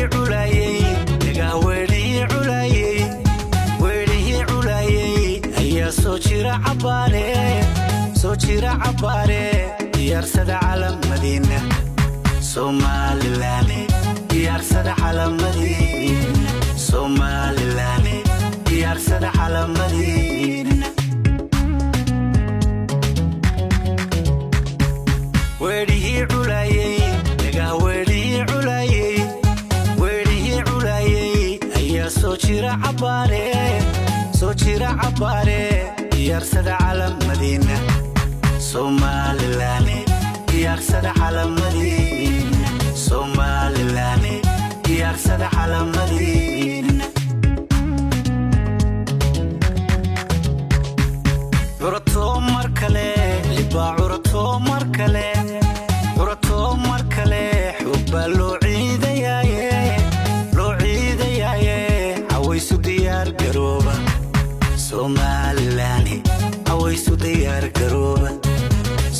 Weedhihii culayey dhagaha, weedhihii culayey, weedhihii culayey ayaa soo jira cabbaare, soo jira cabbaare. Diyaarsada calamadiinna Somaliland, diyaarsada calamadiinna Somaliland, diyaarsada calamadiinna. Weedhihii culayey dhagaha, weedhihii culayey, weedhihii culayey ayaa soo jira cabbaare, soo jira cabbaare. Diyaarsada calamadiinna Somaliland, diyaarsada calamadiinna Somaliland, diyaarsada calamadiinna. Curatoo mar kale libaa, curatoo mar kale, curatoo mar kale, xoog baa loo ciidayaaye, loo ciidayaaye. Cawaysu diyaar garooba Somaliland, cawaysu diyaar garooba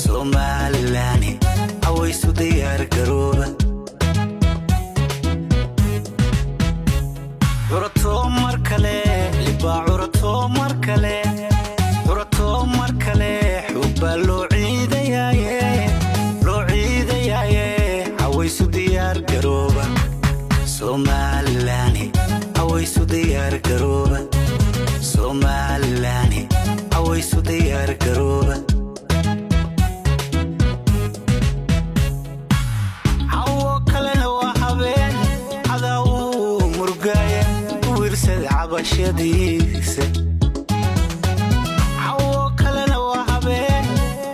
Somaliland, cawaysu diyaar garooba. Curatoo mar kale libaa, curatoo mar kale, curatoo mar kale, xoog baa loo ciidayaaye, loo ciidayaaye. Cawaysu diyaar garooba Somaliland, cawaysu diyaar garooba Somaliland, cawaysu diyaar garooba. Cawo kalena waa habeen cadaawuu murgaaya u wiirsada cabashadiisa. Cawo kalena waa habeen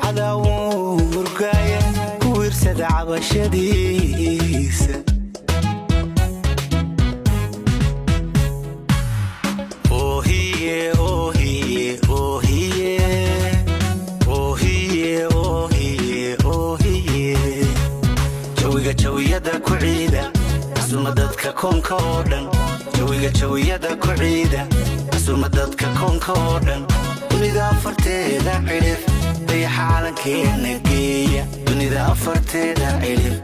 cadaawuu murgaaya ku wiirsada cabashadiisa. Oohiye, oohiye, oohiye, oohiye, oohiye, oohiye. Jawiga jawiyada ku ciida, asuma dadka koonka oo dhan. Jawiga jawiyada ku ciida, asuma dadka koonka oo dhan. Dunida afarteeda cidhif dayaxa calankeena geeya. Dunida afarteeda cidhif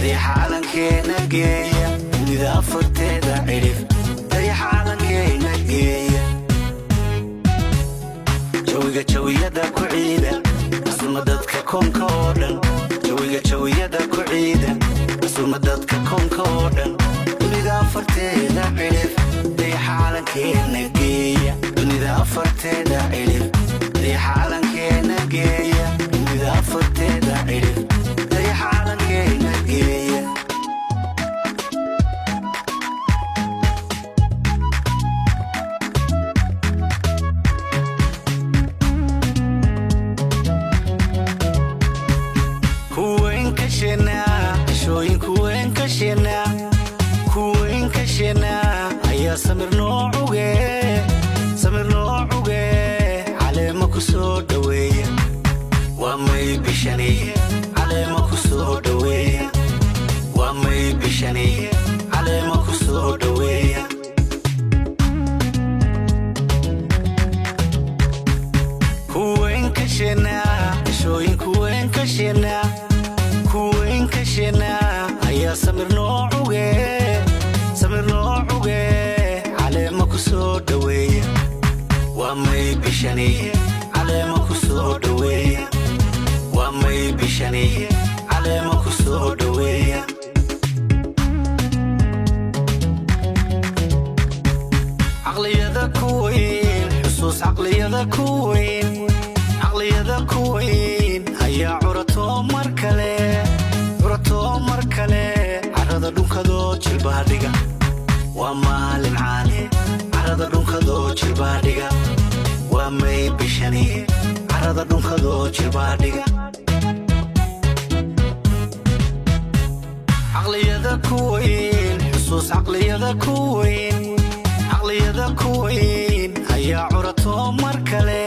dayaxa calankeena geeya. Dunida afarteeda cidhif dayaxa calankeena geeya. Jawiga jawiyada ku ciida, asuma dadka koonka oo dhan. Jawiga jawiyada ku ciida, asuma dadka koonka oo dhan. Dunida afarteeda cidhif dayaxa calankeena geeya. Dunida afarteeda cidhif dayaxa calankeena geeya. Dunida afarteeda cidhif dayaxa calankeena geeya. Kuweyn kasheenaa, kuweyn kasheenaa ayaa samir noo cuge, samir noo cuge. Caleemo ku soo dhoweeya, waa may bishani. Caleemo ku soo dhoweeya, waa may bishani. Caleemo ku soo dhoweeya. Kuweyn kasheenaa, cishooyin kuweyn kasheenaa, kuweyn kasheenaa ayaa samir noo cuge, samir noo cuge. Caleemo ku soo dhoweeya, waa may bishani. Caleemo ku soo dhoweeya, waa may bishani. Caleemo ku soo dhoweeya. Caqliyada ku weyn xusuus, caqliyada ku weyn, caqliyada ku weyn ayaa curatoo mar kale, curatoo mar kale. Carrada dhunkadoo jilbaha dhiga, waa maalin caane. Carrada dhunkadoo jilbaha dhiga, waa may bishani. Carrada dhunkadoo jilbaha dhiga. Caqliyada ku weyn xusuus, caqliyada ku weyn, caqliyada ku weyn ayaa curatoo mar kale,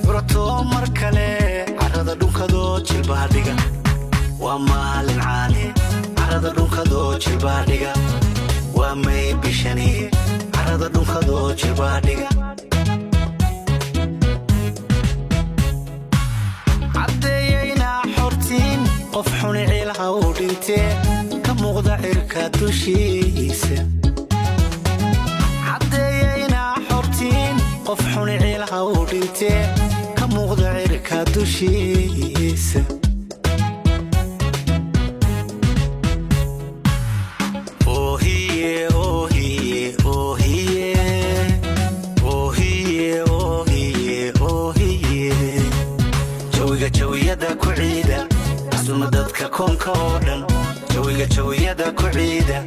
curatoo mar kale. Carrada dhunkadoo jilbaha dhiga, waa maalin caane. Carrada dhunkadoo jilbaha dhiga, waa may bishani. Carrada dhunkadoo jilbaha dhiga. Caddeeyaynaa xortiin, qof xuni ciilha u dhintee ka Muuqda cirka dushiisa, caddeeya inaa xortiin, qof xuni ciilha u dhintee. Ka muuqda cirka dushiisa. Oohiye, oohiye, oohiye, oohiye, oohiye, oohiye. Jawiga jawiyada ku ciida, asuma dadka koonka oo dhan. Jawiga jawiyada ku ciida,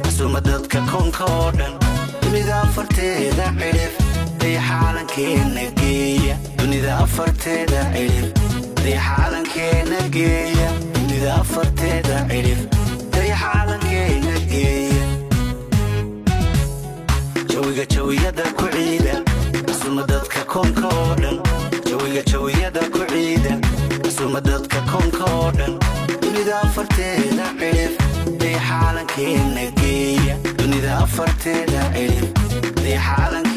asuma dadka koonka oo dhan. Dunida afarteeda cidhif, dayaxa calankeena geeya. Dunida afarteeda cidhif, dayaxa calankeena geeya. Dunida afarteeda cidhif, dayaxa calankeena geeya. Jawiga jawiyada ku ciida, asuma dadka koonka oo dhan. Jawiga jawiyada ku ciida, asuma dadka koonka oo dhan. Dunida afarteeda cidhif, dayaxa calankeena geeya. Dunida afarteeda cidhif, dayaxa calankeena.